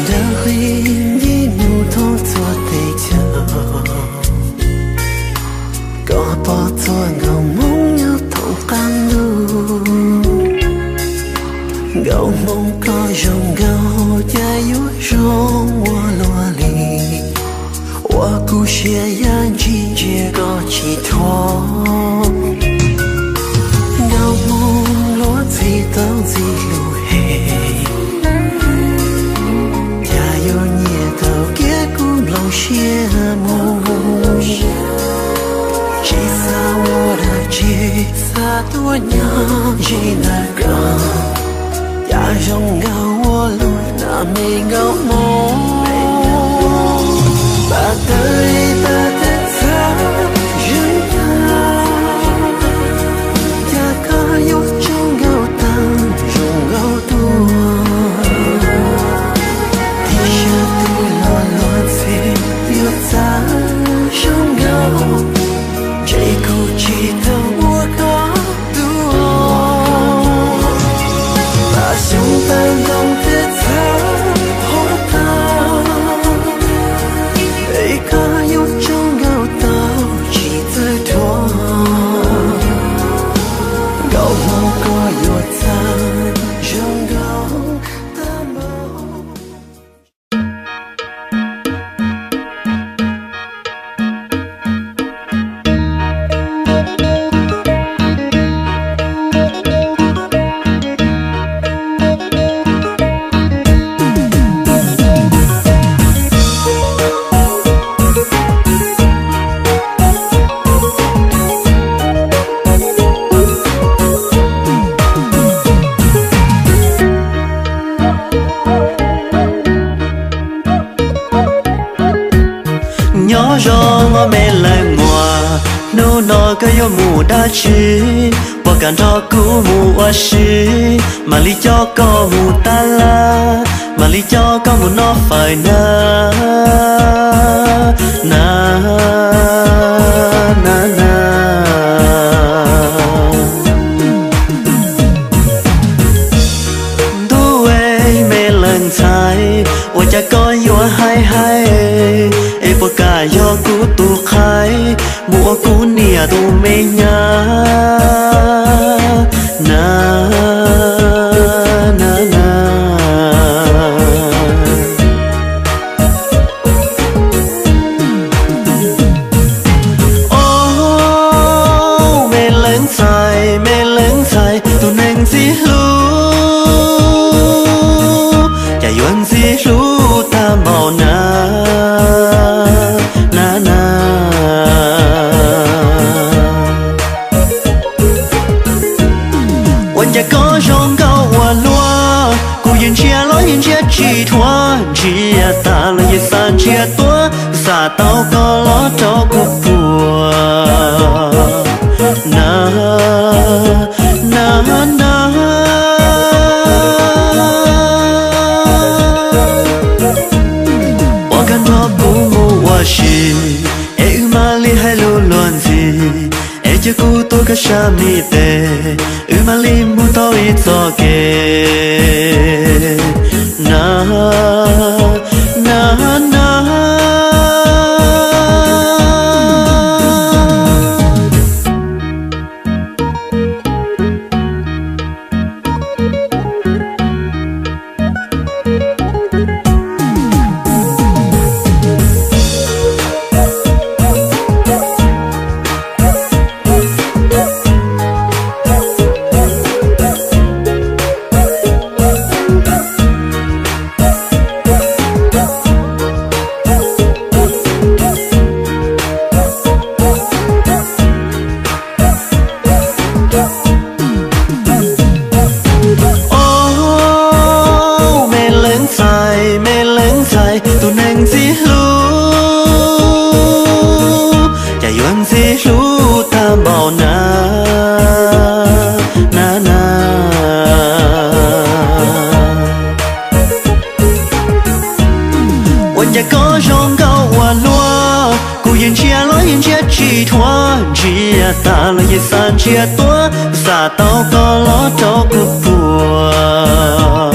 Dawb qhib nce mus thoob txhua teb chaws, koj pom txhua nkauj Hmoob nyob thoob qab ntuj. Nkauj Hmoob koj zoo nkauj, cas yuav zoo ua luaj li, ua kuv siab ya ntshis ntsia koj tsis thuam. Nkauj Hmoob luag ntxhi tau ntxim hlub heev, cas yuav nyiam tau kiag kuv nplooj siab mus. Tsis xav ua dab tsi, xav tuaj nyob ntsib ntawm koj, cas zoo nkauj ua luaj na me nkauj Hmoob. Pab tawg ib tawg teb txhawb zeeg tag, cas koj yuav tsaug nkauj tag zoo nkauj tuaj. Tib sab twg los luag ntxhi yuav txawj zoo nkauj, ntshe kuv tsis tau muaj koj tuaj. Pab xyoob pab ntoo teb txhawb qhuav tag, es koj yuav tsaug nkauj tau tsis txawj dhuav. Nkauj Hmoob koj yuav txawj zoo nkauj tag npaum. Nyob zoo me leej muam, hnub no koj yuav mus dab tsi? Puas kam nrog kuv mus ua si? Mam li coj koj mus tab laj, mam li coj koj mus noj fawm na, na, na, na. Ntuj, me leej ntxhais, ua cas koj yuav hais hais? Es puas kam yog kuv tus qhaib mus ua kuv niam tus me nyab na, na, na? Au, me leej ntxhais, me leej ntxhais, tus neeg ntxim hlub, cas yuav ntxim hlub tag npaum na, na, na. Ua cas koj zoo nkauj ua luaj, kuv yeej ntsia los yeej ntsia tsis dhuav, ntsia tas los yeej xav ntsia tuaj, xam tau koj los rau kuv puas na, na, na. Puas kam nrog kuv mus ua si, es wb mam li hais lus luag ntxhi, es cia kuv tuav koj sab me tes, wb mam li mus tau ib txoj kev na, na, na. Xav los yeej xav ntsiag tuaj, xav tau koj los rau kuv puas.